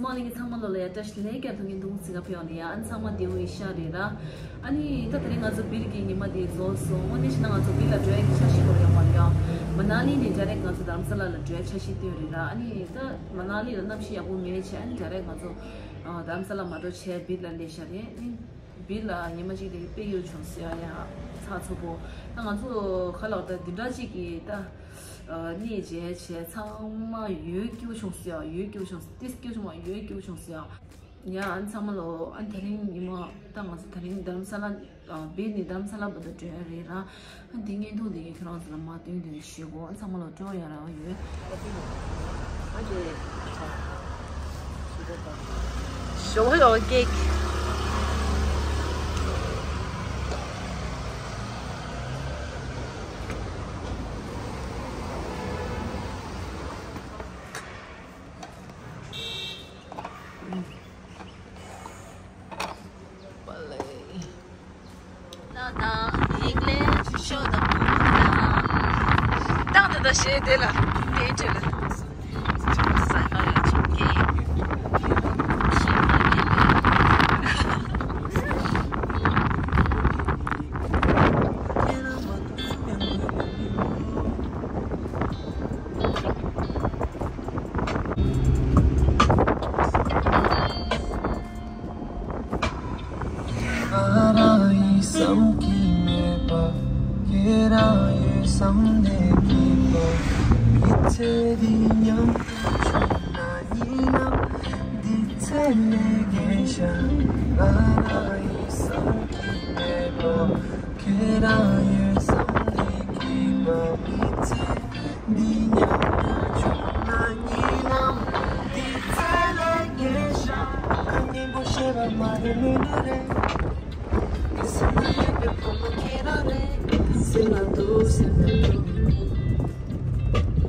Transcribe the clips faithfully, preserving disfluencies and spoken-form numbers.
མ་ལེ་གི་ཚང་མ་ལོ་ལ་ཡ་བཀྲ་ཤིས་བདེ་ལེགས། ཐུགས་རྗེ་ཆེ་ཟེར་ག་ཕེབས་ཡོང་ནི་ཡ། ཨ་ནི་ཚང་མ་བདེ་པོ་ཡིན་ཤག་རེད་ར། ཨ་ནི་ད་དེ་རིང་ང་ཚོ་བིར་གྱི་ཉི་མ་དེ་རྫོགས་སོང་། དངོས་གནས་བཤད་ན་ང་ཚོ་བིར་ལ་འགྲོ་ཡ་གི་འཆར་གཞི་སྐོར་ཡོད་མ་རེད་ཡ། མ་ན་ལི་ནས་ཌའི་རེག་ང་ཚོ་དྷ་རམ་ས་ལ་ལ་འགྲོ་ཡ་འཆར་གཞི་བཏོན་རེད་ར། ཨ་ནི་ད་མ་ན་ལི་ལ་གནམ་གཤིས་ཡག་པོ་མེད་བྱས། ཨ་ནི་ཌའི་རེག་ང་ཚོ་ཨ་དྷ་རམ་ས་ལ་མ་འགྲོ་བྱས་བིར་ལ་སླེབས་ཤག་རེད། ཨ་ནི་བིར་ལ་ཉི་མ་གཅིག་དེ་དཔེ་ཡོད་བྱུང་ཟེར་ཡ། ཡ་ཚགས་ཚུད་པོ། ད་ང་ཚོ་ག་ལ་ད་འདི་འདྲ་གཅིག་གི་ད་ཨ་གནས་མཇལ་བྱས་ཚང་མ་ཡོད་སྐྱིད་པོ་བྱུང་ཟེར་ཡ། ཡོད་སྐྱིད་པོ་བྱུང་ཟེར། ཏིས་སྐྱིད་པོ་བྱུང་མ། ཡོད་སྐྱིད་པོ་བྱུང་ཟེར་ཡ། ཡ་ཨ་ཚང་མ་ལོ། ཨ་དེ་རིང་ཉི་མ་ད་ང་ཚོ་དེ་རིང་དྷ་རམ་ས་ལ་ཨ་བིར་ནས་དྷ་རམ་ས་ལ་བར་དུ་འགྲོ་ཡ་རེད་ར། ཨ་འདི་བརྙན་ཐུང་འདི་ཁྱེད་རང་ཚོ་ལ་མར་སྟོན་སྟོན་བྱེད་དགོས། ཨ་ཚང་མ་ལོ་སྤྲོ་ཡ་རང་ཡོད། ཞོགས་ཞོགས་ཀྱི། ང་རང་ཡིན་བསམ་གྱི་མེད་པ། ཁྱེད་རང་ཡོད་བསམ་ནས་སྐྱིད་པ། མི་ཚེ་འདི་མཉམ་དུ་བྱུང་ན་གཉིད་ལམ་འདི་ཚེ་ལས་རྒན་ཤག་ང་རང་ཡིན་བསམ་གྱི་མེད་པ། ཁྱེད་རང་ཡོད་བསམ་ནས་སྐྱིད་པ། མི་ཚེ་འདི་མཉམ་དུ་བྱུང་ན་གཉིད་ལམ་འདི་ཚེ་ལས་རྒན་ཤག་ཁ་སྙན་པོ་བཤད་པ་མ་རེད། མི་འདྲ་རེད། ངའི་སེམས་ན་ཡོད་པའི་བུ་མོ་ཁྱེད་རང་རེད། སེམས་ལ་འདུག་སེམས་ལ་འདུག་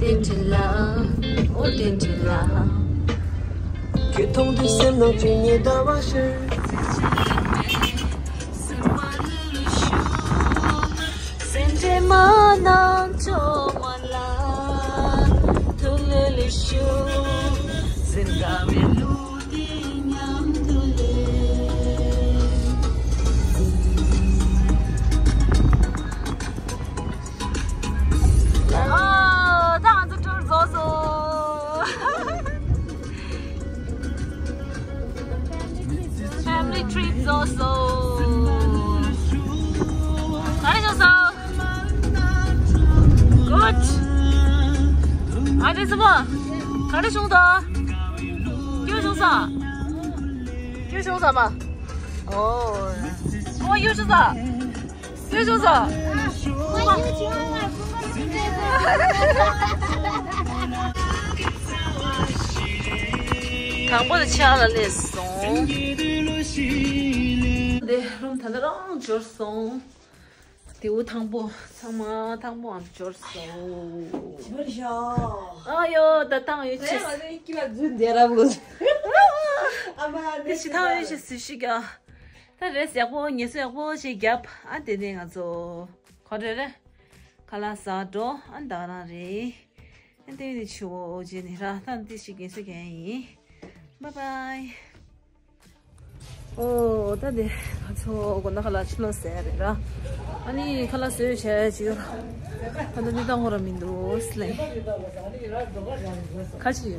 བསྟན་འཛིན་ལགས། ཨོ་བསྟན་འཛིན་ལགས། ཁྱོད་མཐོང་དུས་སེམས་ནང་ཆུ་ཉིད་ཟླ་བ་ཤར། སེམས་ཁྲལ་མ་གནང་ཆུང་མ་ལ། ཐུགས་ལ་ལུས་ཤུགས་ཟིན་དཀའ་བའི་ལུས། ཨ། ད་ང་ཚོ་ཊུར་རྫོགས་སོང་། Family trip རྫོགས་སོང་། ག་རེ་བྱུང་སོང་། Good། ཨ་ཅེ་སི་མོ། ག་རེ་བྱུང་དོ། སྐྱིད་བྱུང་སོང་། སྐྱིད་བྱུང་སོང་མ། ཨོ། ཨོ་སྐྱིད་བྱུང་སོང་། སྐྱིད་བྱུང་སོང་། དང་པོ་དེ་ཕྱག་ལ་སླེབས་སོང་། དེ་རུམ་ད་ལྟ་རང་འབྱོར་སོང་། དེའུ་དང་པོ་ཚང་མ་དང་པོའང་འབྱོར་སོང་། འབྱོར་ཤག་ཨ་ཡོ་ད་དང་ཡོད་ཆེ། ང་ཚོའི་སྐྱིད་པ་རྫུན་དེ་ར་བུ། ཨ་མ་དེ་ཞི་ཐང་ཡོད་ཆེ་སུ་ཞིག་ག་ད་རེས་ཡག་པོ་ངལ་གསོ་ཡག་པོ་ཞིག་བརྒྱབ། ཨ་དེ་ནས་ང་ཚོ་ག་རེ་རེད། ཁ་ལག་ཟ་འགྲོ། ཨ་ད་ག་རང་རེད། ཨ་དེ་ནས་ཆུ་བོ་རྗེས་ནས་ར་ད་དེ་ཞིག་ངལ་གསོ་གན་ཡིན། Bye bye། ཨོ་ད་དེ་ང་ཚོ་དགོང་དག་ཁ་ལག་ཕྱི་ལོགས་ཟས་རེད་ར། ཨ་ནི་ཁ་ལག་ཟས་བྱས་ཅིག་ད་ལྟ་གནས་སྟངས་ཧོ་ར་མི་འདུག་སི་ལེ། ཁ་ཅིག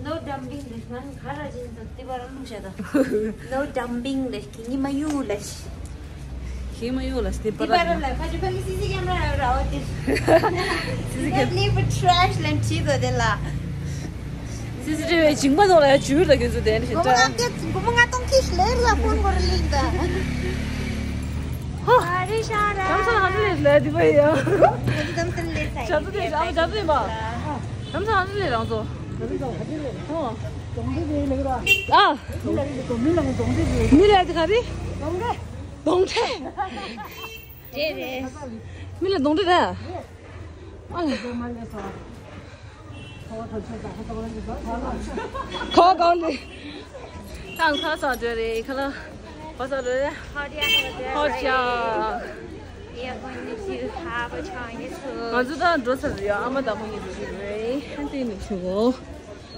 No dumping རེད། ང་ཁ་ར་ཅན་དང་ཏི་པ་ར་ལུག་བྱ་དང་། No dumping རེད། ཁྱེད་གཉིས་མ་གཡུག་ལ། ཁྱེད་མ་གཡུག་ལ་ཏི་པ་ར། ཏི་པ་ར་ལ་ཕ་ཅི་ཕ་གི་སི་སི་ཀེམ་ར་ར་འོ་ཏི། སི་སི་ཀེམ། Leave trash ལན་ཁྲིད་དོ་དེ་ལ། སི་སི་ཊི་བི་བྱིང་མ་ཐོག་ལ་ཡ་བྱུར་ལ་ཁྱོད་ཚོ་དེ་ནི་ཞེ་དྲག་སྒོར་མོ་ལྔ་སྟོང་ཁྱི་ལེར་ལ་ཕོན་སྐོར་ལིང་ད། ཧོ། ཨ་རི་ཤ་ར། དམ་སང་ཧ་ལས་ལ་དི་བ་ཡ། དམ་སང་ལས་ས་ཡི། ཇ་ཚོ་དེ་ཨ་མ་ཇ་ཚོ་ཡིན་པ། དམ་སང་ཧ་ལས་རང་ཚོ། ཧོ། ཨ། མི་ལ་དི་ག་རེ། གདོང་འདྲེ། རེད་རེད། མི་ལ་གདོང་འདྲེ་རེད། ཨ་ལ། ཁ་གང་ལེ། ཁ་ཁ་ས་འདྲ་རེད། ཁ་ལ་ཁ་ས་འདྲ་རེད། ཧོ་ཅ། ང་ཚོ་ད་འགྲོ་ཚར་རེད། ཨ་མ་དང་ཁོང་གཉིས་འགྲོ་རེད། ཧན་ཏེ་ནི་ཆུ་བོ།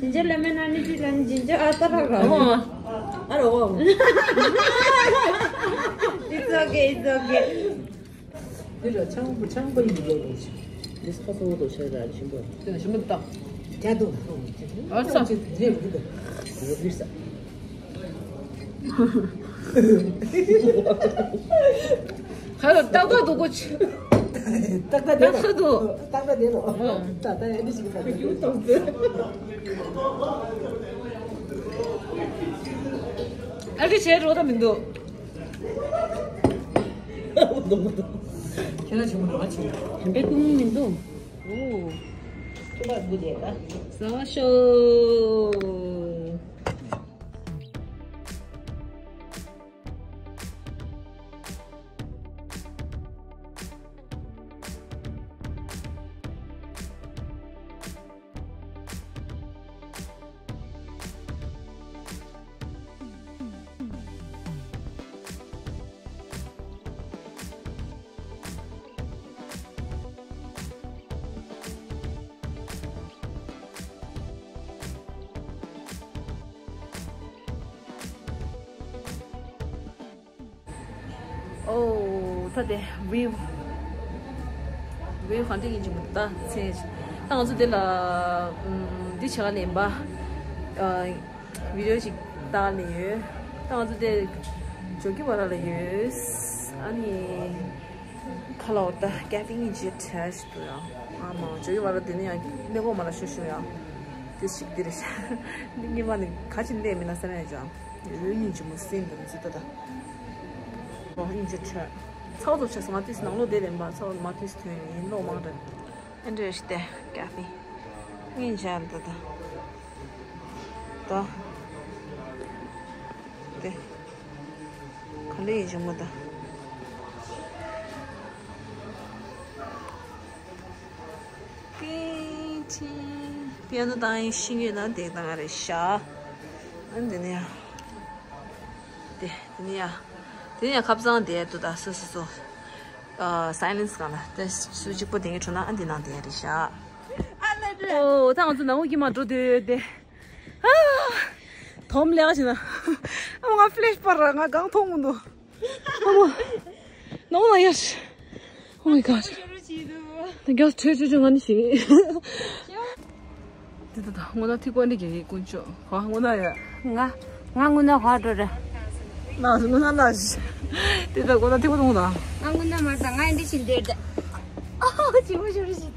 Ginger lemon ཨ་ནི་ཅི་ལ་ནི་ginger ཨ་ཏ་ར་ར། ཨོ། ཨ་རོ། It's okay, it's okay. འདི་ལ་ཆང་བུ་ཆང་བུ་ཡིན་འདུག་ལོ། འདི་ཁ་སོ་བོ་དོ་ཤ་ར་ཆེན་པོ། དེ་ལ་ཞིམ་པོ་བཏང་། རྒྱ་དུ། ཨ་ས། རེད་འདུག་རེད་འདུག་ཁ་ལོ་ཏག་ཏག་འདུག་གོ་ཆི། ཏག་ཏག་དེ་ལོ། ཏག་ཏག་དེ་ལོ། ཏག་ཏག་དེ་ལོ། ཏག་ཏག་ཨེ་འདི་ཞིག་ཏག་ཏག་དེ་ལོ། ཨ་ཅེ་བྱས་འགྲོ་ད་མི་འདུག་ཁྱེད་རང་ཆུང་མ་ཆུང་། དམ་པའི་སྐུ་ངོ་མི་འདུག་ཨོ། ཐུགས་ལ་དགུ་བྱས་ད། ཟ་ཤོག་ཨོ། ད་དེ་view view གང་འདྲ་ཡིན་གྱི་མི་འདུག་ད་ཚེ། ད་ང་ཚོ་དེ་ལ་ཨམ། འདི་བྱ་ལེན་པ། ཨ། video ཞིག་བཏང་ནས་ཡོད། ད་ང་ཚོ་དེ་ཇོ་གི་བ་ར་ལ་ཡོད། ཨ་ནི། ཁ་ལོ་ད་caffeine inject ཞིག་འདུག་ཡང་། ཨ་མ་ཇོ་གི་བ་ར་དེ་ནི་ཡང་གནས་སྐོར་མ་ལ་ཤོ་ཤོ་ཡང་། དེ་ཞིག་འདི་རེད་ཤག་ཉི་མ་ནི་ག་ཅི་ལས་མི་ན་ས་ནས་ཀྱང་། ཡོད་ཡིན་གྱི་མོ་སྲིན་འདི་ཚོ་ད་ད། ཨོ་ཨིན་ཇི་ཆ། ཚ་བོ་ཚོ་ཆ་སོང་ང་དུས་ནང་ལོགས་བསྡད་ལེན་པ་ཚ་བོ་མ་དུས་ཐོན་ཡིན་ལོག་མང་རེད། ཨེ་འདྲ་ཞིག་སྟེ་ཀ་ཕི། ངས་འཇལ་འདི་ད། ད། དེ། ག་ལེ་ཡིན་ཇི་མོ་ད། ཀི་ཆི། པི་ཡ་ནོ་བཏང་ཡིན་ཤི་ཡོད་ན་དེ་བཏང་ང་རེད་ཤག་ཨ་འདི་ནས་ཡང་། དེ་དེ་ནས་ཡང་། དེ་ནས་ཡང་ཁབ་ཚང་དེ་ཏུ་ད་སོ་སོ་སོ། ཨ་སའི་ལེན་སི་གང་ལ་དེ་སུ་གཅིག་པོ་དེ་ངས་འགྲོ་ན་ཨ་འདི་ནང་དེ་ཡང་རེད་ཤག་ཨོ་ད་ང་ཚོ་ནང་ལོགས་ཀྱི་མ་འགྲོ་དུས་དེ། ཨ། དོམ་ལེགས་ཞིག་ན། ཨ་མ་ང་ཕི་ལེ་ཤི་པར་ར་ང་གང་མཐོང་མི་འདུག་ཨ་མ། No one else. Oh my god. The girls ཆོས་ཆོས་ཆོས་ང་ནི་ཞིག་དེ་ད་ད་སྔོན་ན་ཐིག་པ་འདི་གི་དཀོན་མཆོག་ཧ་སྔོན་ན་ཡ། ང་ང་སྔོན་ན་ཧ་འགྲོ་ར། ན་སྔོན་ན་ན་ཞིག་དེ་ད་སྔོན་ན་ཐིག་པ་དུང་ད། ང་སྔོན་ན་མ་ད་ང་འདི་ཞིག་འདེར་ད། ཨོ་ཅི་མོ་ཞོ་རུ་ཞིག་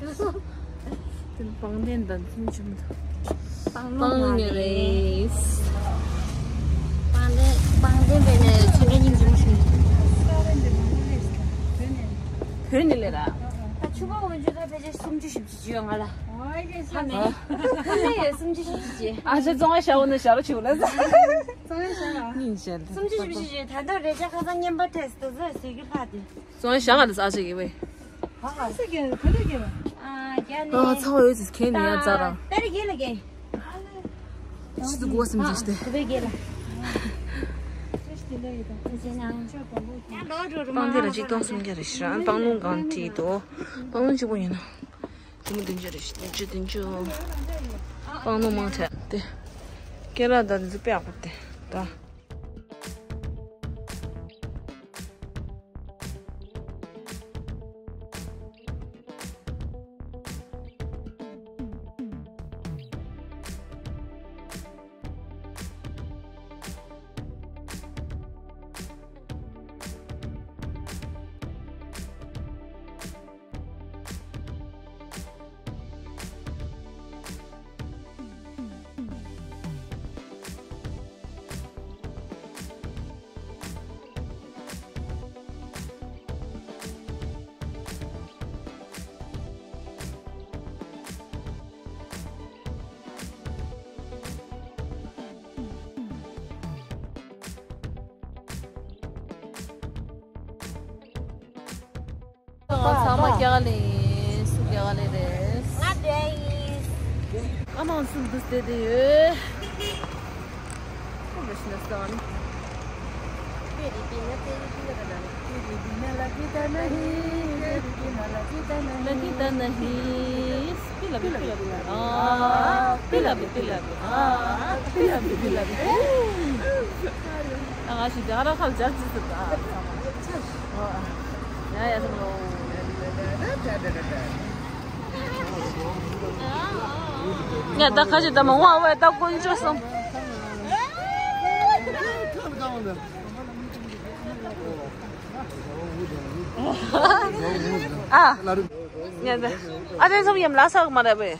ཏུ། པང་གདན་དང་ཚུན་ཆད་མི་འདུག་པང་ལུང་ང་རེད། པང་གདན་པང་གདན་པས་ནས་ཚོན་ཁྲ་སྙིང་རྗེ་མོ་ཞིག་བོད་ནས་ལས་ར། ད་ཆུ་བ་འོན་ཆུ་ད་ཕལ་ཆེར་སུམ་ཅུ་བཞི་བཅུ་ཡོད་ང་ལ། ཧ་ནས་ཧ་ནས་སུམ་ཅུ་བཞི་བཅུ། ཨ་ཅེ་ཙོང་ཨ་ཞའོ་ནས་ཞྭ་རོ་ཆུ་ལ། ཙོང་ཨ་ཞྭ་ར། སྙིང་རྗེ་ལ། སུམ་ཅུ་བཞི་བཅུ་ད་ལྟ་རེ་ཅག་ཁ་སང་བརྙན་པར་ཐེས་དུ་ཟེར་ཟེར་གི་ལྷག་དེ། ཙོང་ཨ་ཞྭ་ང་ལ་ས་ཆ་གི་བས། ཨ་ས་གི་བོད་ལ་གི་བས། ཨ་རྒྱ་ནས། ཨ་ཚ་བ་ཡོད་ཅིག་ཁྱེད་ནི་ཡ་ཙ་ར། ད་རེ་གི་ལ་གི། ཆི་ཟིག་གོ་སེམས་ཅན་ཤྟེ། ཨ་བོད་གི་ལ། ཡ་ལོ་འགྲོ་རུ་མ་པང་དེ་ལ་གཅིག་སྟོང་སུམ་བརྒྱ་རེ་ཞིག་རང་པང་ལུང་གང་བྲིས་དོ། པང་ལུང་གཅིག་པོ་ཡིན་ན། དེ་མོ་བདུན་ཅུ་རེ་ཞིག་བདུན་ཅུ་བདུན་ཅུ། པང་ལུང་མང་ཆེ་སྟེ། ཀེ་ར་ད་འདི་ཚོ་དཔེ་ཡག་པོ་སྟེ། ད། ཚང་མ་རྒྱ་གར་ལ་ཡིན། སུ་རྒྱ་གར་ལ་རེད། ང་འདྲ་ཡིན། ཨ་མ་སུ་འདུག་བསྡད་དེ་ཡོད། ཁོ་འདྲ་ཞིག་ན་སང་། ང་ཞིག་རྒྱ་གར་ཁ་ལ་སྦྱར་རྩིས་ཟེར་ད། ཡ་ཡ་སོང་ལོ། ངས་ད་ཁ་ཅིག་ད་མ་འོངས་བས་ད་དཀོན་མཆོག་གསུམ། ཨ། ངས་ད་ཨ་དེ་ཚོ་ཡམ་ལ་ས་གི་མ་རེད་པས།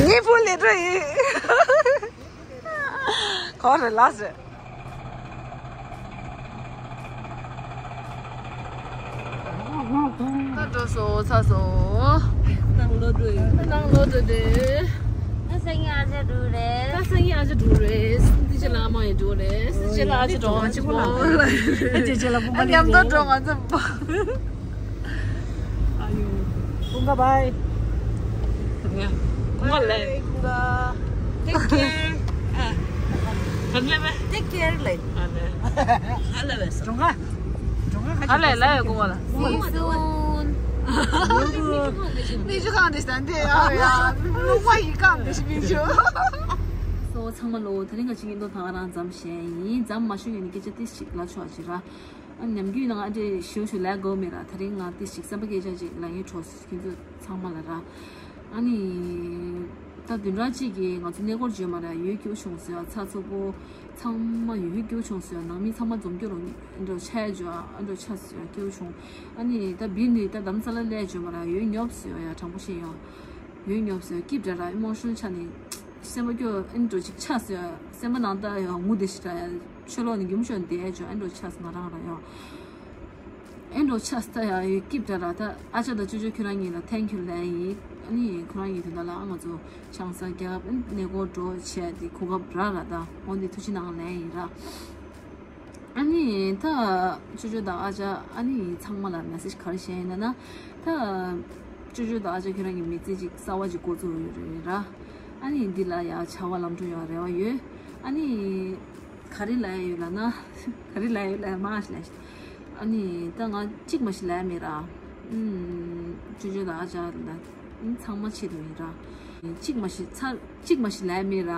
ངའི་བུ་ལས་འགྲོ་ཡིན། ག་རེ་ལ་ཟེར། ད་འགྲོ་སོང་། ཚར་སོང་། ནང་ལོག་འགྲོ་ཡིན། ནང་ལོག་འགྲོ་དུས། ད་སང་ཉིན་ཨ་ཅག་འགྲོ་རེད། ད་སང་ཉིན་ཨ་ཅག་འགྲོ་རེད། སི་ཏི་ཅི་ལ་མ་ཡི་འགྲོ་རེད། སི་ཏི་ཅི་ལ་ཨ་ཅག་འགྲོ་ང་གཅིག་པོ་ལ། ཨ་ཅག་ལ་བུ་མ་ལ་མཉམ་དུ་འགྲོ་ང་ཚོ། ཨ་ཡོ། ཀུན་དགའ་བྷའི། ཀུན་དགའ་ལེ། ཀུན་དགའ། Take care. ཨ། ག་ལེ་བས། Take care ལེ། ཨ་ལེ། ཨ་ལེ་བས་སོ། གྲོང་ཁ། གྲོང་ཁ་ཁ། ཨ་ལེ་ལེ་ཀུན་དགའ་ལེ། See you soon. མི་ཆུ་གང་དེ་ཞིག་དང་དེ་ཨ་ཡ། ལུང་པ་ཡི་གང་དེ་ཞིག་མི་ཆུ། སོ་ཚང་མ་ལོ། དེ་རིང་ང་ཅིག་ཉིན་ཐོ་ཐང་རང་འཛམ་ཞེས་ཡིན། འཛམ་མ་ཞུ་ཡོད་ནི་སྐད་ཆ་ཏིས་ཞིག་ལ་ཆོག་ཅིག་ར། ཨ་ནམ་རྒྱུན་ནང་ཨ་འདྲེ་ཞུ་ཞུ་ལས་དགོས་མེད་ར། ད་རིང་ང་ཏི་ཞིག་བསམ་པ་སྐད་ཆ་ཅིག་ལ་ངའི་གྲོགས་ཁྱོད་ཚོ་ཚང་མ་ལ་ར། ཨ་ནི་ད་བདུན་ཕྲག་གཅིག་གི་ང་ཚོ་གནས་སྐོར་བྱོས་མ་ར། ཡོད་སྐྱོ་བྱུང་ཟེར་ཚ་ཚོ་པོ་ཚང་མ་ཡོད་སྐྱོ་བྱུང་ཟེར། ནང་མི་ཚང་མ་འཛོམས་སྐྱོ་རུ་འགྲོ་ཆ་ཡ་བྱོས། ཨ་འགྲོ་ཆ་ཟེར་སྐྱོ་བྱུང་། ཨ་ནི་ད་བི་ནི་ད་དམ་ས་ལ་ལས་བྱོས་མ་ར། ཡོད་ཉོབ་ཟེར་ཡ་དྲང་པོ་བཤད་ཡ། ཡོད་ཉོབ་ཟེར་སྐྱིད་འདྲ་ར། ཨི་མོ་ཤོན་ཆ་ནི། སེམས་པ་སྐྱོ་ཨེ་འགྲོ་ཅིག་ཆགས་ཟེར། སེམས་པ་ནང་ལྟ་ཡང་ངུ་དེ་ཞིག་འདྲ་ཡ། ཆོས་ལོག་ནི་རྒྱུ་མ་ཤོར་འདི་ཨེ་ཅོ་ཨེ་འགྲོ་ཆགས་ང་རང་ར་ཡང་། ཨེ་འགྲོ་ཆགས་ད་ཡ་ཡོད་སྐྱིད་འདྲ་ར། ད་ཨ་ཅག་དང་ཅོ་ཅོ་ཁྱོད་རང་གཉིས་ལ་ཐེང་ཁྱུ་ལན་ཡིན། ཨ་ནི་ཁོ་རང་གཉིས་དེ་འདྲ་ལ་ཨ་ང་ཚོ་ཆང་ས་རྒྱབ་གནས་སྐོར་འགྲོ་བྱས་དེ་གོ་སྐབས་རག་ར། ད་འོ་འདི་ཐུགས་རྗེ་གནང་ལན་ཡིན་ར། ཨ་ནི་ད་ཅོ་ཅོ་དང་ཨ་ཅག་ཨ་ནི་ཚང་མ་ལ་མེ་སེ་ཇི་ག་རེ་བཤད་ཡིན་ན་ན། ད་ཅོ་ཅོ་དང་ཨ་ཅག་ཁྱོད་རང་གི་མི་ཚེ་ཅིག་གསར་བ་ཅིག་འགོ་བཙུགས་ཡོད་རེད་ར། ཨ་ནི་འདི་ལ་ཡ་བྱ་བ་ལམ་འགྲོ་ཡོང་རེ་བ་ཡོད། ཨ་ནི་ག་རེ་ལབ་ཡ་ཡོད་ལབ་ན། ག་རེ་ལབ་ཡ་ཡོད་ལབ་ཡ་མ་ཞིག་ལབ་ཤིག་ཨ་ནི་ད་ང་གཅིག་མ་ཞིག་ལབ་ཡ་མེད་ར། ཨུམ། ཅོ་ཅོ་དང་ཨ་ཅག་ལ་ཚང་མ་ཆེད་དུ་ཡིན་ར། གཅིག་མ་ཞིག་ཚར་གཅིག་མ་ཞིག་ལབ་ཡ་མེད་ར།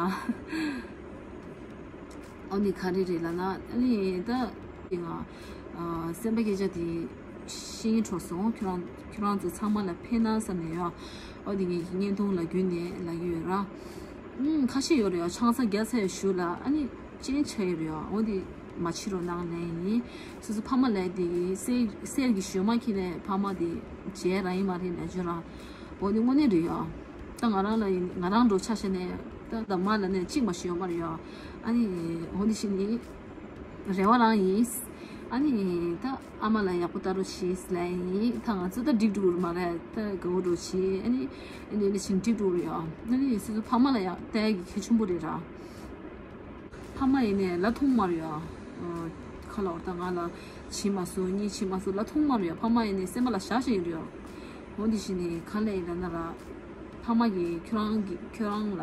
ཨ་ནི་ག་རེ་རེད་ལབ་ན། ཨ་ནི་ད་ང་ སེམས་པ་སྐད་ཆ་དེ་ཤེས་ཀྱི་འཕྲོ་སོང་། ཁྱོད་རང་ཁྱོད་རང་ཚོ་ཚང་མ་ལ་ཕན་ན་བསམ་ནས་ཡོད། འོ་དེ་ངས་བརྙན་ཐུང་ལ་བརྒྱུད་ནས་ལབ་ཀྱི་ཡོད་ར། ཨུམ་ཁ་ཤས་ཡོད་རེད་ཡ། ཆང་ས་བརྒྱབ་ཚར་ཡ་ཞུ་ལ་ཨ་ནི་ཅན་ཆ་ཡོད་རེད་ཡ། འོ་དེ་མ་བྱེད་རོགས་གནང་ལན་ཡིན། སོ་སོ་ཕ་མ་ལ་དེ་གསེར་གསེར་གྱི་ཞོལ་མ་ཁྱེར་ནས་ཕ་མ་དེ་བྱས་ར་ཡིན་མ་རེད་ལབ་བྱོས་ར། འོ་དེ་དངོས་གནས་རེད་ཡ། ད་ང་རང་ལ་ཡིན་ང་རང་འགྲོ་ཆ་བྱས་ནས་ད་ད་མ་ལ་ནས་གཅིག་མ་ཞུ་ཡོད་མ་རེད་ཡ། ཨ་ནི་འོ་དེ་བྱས་ནི། རེ་བ་རང་ཡིན། ཨ་ནི་ད་ཨ་མ་ལ་ཡག་པོ་ལྟ་རོགས་བྱེད་ལབ་ཡིན། ད་ང་ཚོ་ད་འགྲིག་འགྲོ་གི་རེད་མ་རེད། ད་དགའ་བོ་འགྲོ་བྱེད། ཨ་ནི་ཨ་ནི་ཨ་ནི་ཞིང་འགྲིག་འགྲོ་གི་རེད་ཡ། ཨ་ནི་སོ་སོ་ཕ་མ་ལ་ཡག་ལྟ་ཡག་གི་གལ་ཆེན་པོ་རེད་ར། ཕ་མ་ཡིན་ནས་ལ་ཐོང་མ་རེད་ཡ། ཁ་ལ་འོར་ད་ང་ལ་བྱེད་མ་སོང་གཉིས་བྱེད་མ་སོང་ལ་ཐོང་མ་རེད་ཡ། ཕ་མ་ཡིན་ནས་སེམས་པ་ལ་བཞག་བཞག་ཡོད་རེད་ཡ། འོ་འདི་བྱས་ནས་ག་ལ་ཡིན་ན་ན་ར། ཕ་མ་གིས་ཁྱོད་རང་གི་ཁྱོད་རང་ལ་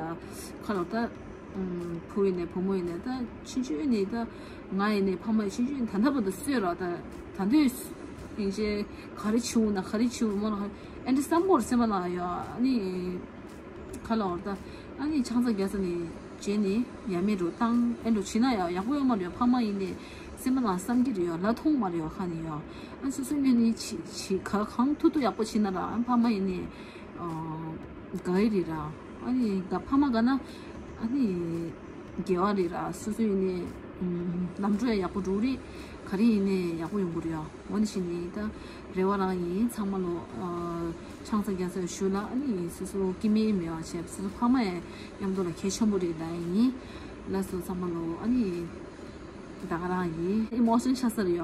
ཁ་ལ་ད། ཨུམ་བུ་ཡིན་ནས་བུ་མོ་ཡིན་ནས་ད་ཕྱིན་ཆད་ནས་ད་ང་ཡིན་ནས་ཕ་མ་ཡིས་ཕྱིན་ཆད་ད་ལྟ་བར་དུ་གསོས་ར། ད་ད་དུས་ཡིན་ཆད་ག་རེ་བྱེད་འོང་ན་ག་རེ་བྱེད་འོང་མ་ལ་ཨེ་འདྲ་བསམ་གོ་ར་སེམས་པ་ལ་ཡ། ཨ་ནི་ག་ལ་འོར་ད་ཨ་ནི་ཆང་ས་བརྒྱབ་ཚར་ནས་རྗེས་ནས་ཡ་མེད་འགྲོ་བཏང་ཨེ་འགྲོ་བྱེད་ན་ཡ་ཡག་པོ་ཡོད་མ་རེད། ཕ་མ་ཡིན་ནས་སེམས་པ་ལ་བསམ་གྱི་རེད་ཡ། ལ་ཐོང་མ་རེད་ཡ། ཁ་ནས་ཡ་ཨ་སོ་སོ་ཡིན་ནས་བྱེད་བྱེད་ག་གང་ཐུབ་ཐུབ་ཡག་པོ་བྱེད་ན་ར། ཨ་ཕ་མ་ཡིན་ནས། དགའ་ཡི་རེད་ར། ཨ་ནི་དགའ་ཕ་མ་དགའ་ན་ཨ་ནི་དགེ་བ་རེད་ར། སོ་སོ་ཡིན་ནས་ལམ་འགྲོ་ཡ་ཡག་པོ་འགྲོ་རེད། ག་རེ་ཡིན་ནས་ཡག་པོ་ཡོང་གི་རེད་ཡ། འོ་ནི་བྱས་ནས་ད་རེ་བ་རང་ཡིན། ཚང་མ་ལོ་ཆང་ས་རྒྱག་ས་ཞུ་ལ་ཨ་ནི་སོ་སོ་སྐྱིད་མེད་མེད་པ་བྱས་སོ་སོ་ཕ་མ་ཡ་མཉམ་དུ་ལ་གལ་ཆེན་པོ་རེད་ལ་ཡིན། ལགས་སོ་ཚང་མ་ལོ་ཨ་ནི་ད་ག་རང་ཡིན། ཨི་མོ་ཤན་ཆགས་ས་རེད་ཡ། འོ་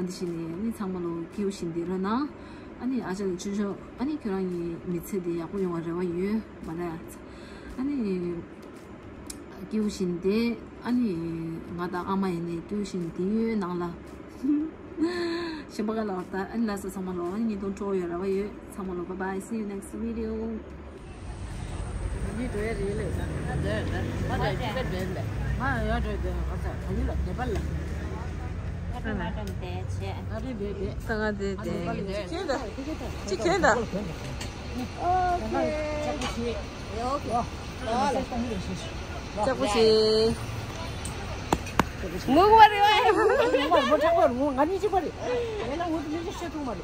འདི་བྱས་ནས་ནི་ཚང་མ་ལོ་སྐྱིད་པོ་ཞིག་བསྡད་རོགས་གནང་། ཨ་ནི་ཨ་ཅག་ལ་ཆུང་ཆུང་ཨ་ནི་ཁྱོད་རང་གི་མི་ཚེ་འདི་ཡག་པོ་ཡོང་བ་རེ་བ་ཡོད་མ་རེད། ཨ་ནི་སྐྱིད་པོ་ཞིག་བསྡད། ཨ་ནི་ང་དང་ཨ་མ་ཡིན་ནས་སྐྱིད་པོ་ཞིག་བསྡད་ཡོད་ནང་ལ། གཞན་པ་ག་ལ་བར་ད་ཨ་ནི་ལགས་སོ་ཚང་མ་ལོ་ཨ་ནི་ཉིས་སྟོང་སྤྲོ་བོ་ཡོད་རེ་བ་ཡོད། ཚང་མ་ལོ་bye bye, see you next video. ང་གཉིས་འགྲོ་ཡ་རེད་ལས་ད། ང་འགྲོ་ཡ་འགྲོ་ཡ་འགྲོ་ཡ་འགྲོ་ཡ་ལས། ང་ཡ་འགྲོ་ཡ་འགྲོ་ཡ་ང་ཚ་ག་ཡུལ་ལ་བསྡད་པ་ལ། ང་འགྲོ་ང་འགྲོ་བསྡད་བྱས། ང་འགྲོ་བསྡད་བསྡད། ད་ང་འགྲོ་བསྡད། ཅི་ཁྱོད་ད། ཅི་ཁྱོད་ད། ཨོ་ཁེ། ཡ་ཨོ་ཁེ། ལྕགས་པོ་ཆེ། ངུ་བ་རེད་བ། ངུ་མ་རེད། ངུ་ཁྲག་པ་རེད། ངུ་ང་གཉིས་གཅིག་པ་རེད། ཡ་ལ་ངུ་དུ་མི་ཤེས་ཐུང་མ་རེད།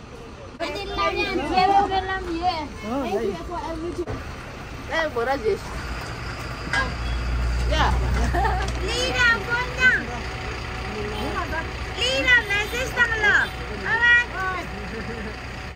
ཨ་ནི་སླར་ཡང་མཇལ་བའི་སྨོན་ལམ་ཡོད། Thank you for everything. ཨེ་བོ་ར་ཇེ་ཤི། ཡ། ལི་ར་ཀོན་ཀྱང་། ལི་ར་མེ་སེཇ་བཏང་ལ། Bye bye.